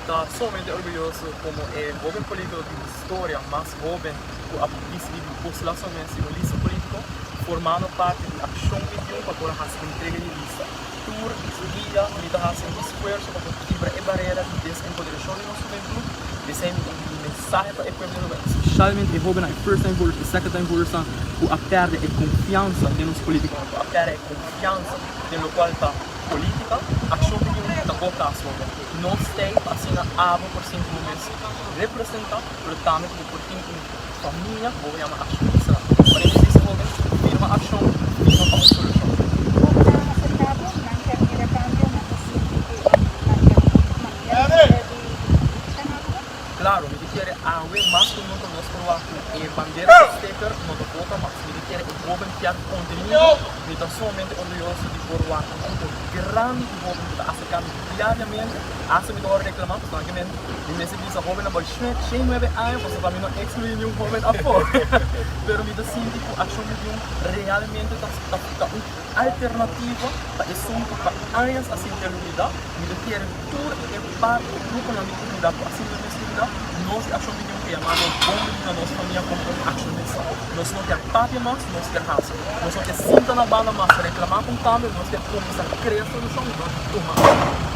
ta sumamente orguyoso como e hoben politico di historia mas hoben cu a dicidi di postula su mes den un lista politico, formando parti di Accion 21 pa por a haci entrega di lista. Tur dia mi ta haci un esfuerso pa por kibra e barera di desempoderashon di nos hubentud. Esei mi ta mi mensahe pa e pueblo di Aruba, especialmente e hobennan, e first time voters, e second time votersnan cu a perde e confiansa den nos politiconan, cu a perde e confiansa den locual ta politica. Accion 21 ta bo cas, hoben. Nos t'ei pa asina abo por sinti bo mes representa, pero tambe cu bo por tin un famia cu bo por yama accionista. Manera mi bisa hoben, firma accion, firma pa un solucion. Hobennan a acerca bo, nan kier mira cambio, nan ta sinti cu nan kier cambia e manera di politica na Aruba? Claro, mi ta kere awe mas cu nunca nos por wak cu e bandera di sticker no ta bota mas. Mi ta kere e hoben kier contenido. Mi ta sumamente orguyoso di por wak un grupo grandi di hoben cu ta acerca mi diariamente. Hasta mi ta wòrdu reklamá pasobra nan ke men mi mester bisa hóbennan bai shen nuebe aña pasobra pa mi no ekskluí niun hóben afó. Pero mi ta sinti ku Akshon 21 realmente ta ta un alternativa pa esun ku pa añas a sinti olbidá. Mi ta kere tur e parti e gruponan di komunidat ku a sinti mes olbidá. Nos di Akshon 21 ke yama nos bon bini na nos famia komo un akshonista. Nos no ke papia mas, nos ke hasi. Nos no ke sinta na banda mas reklamá kon kambio, nos ke kuminsá krea solushon i nos tuma akshon.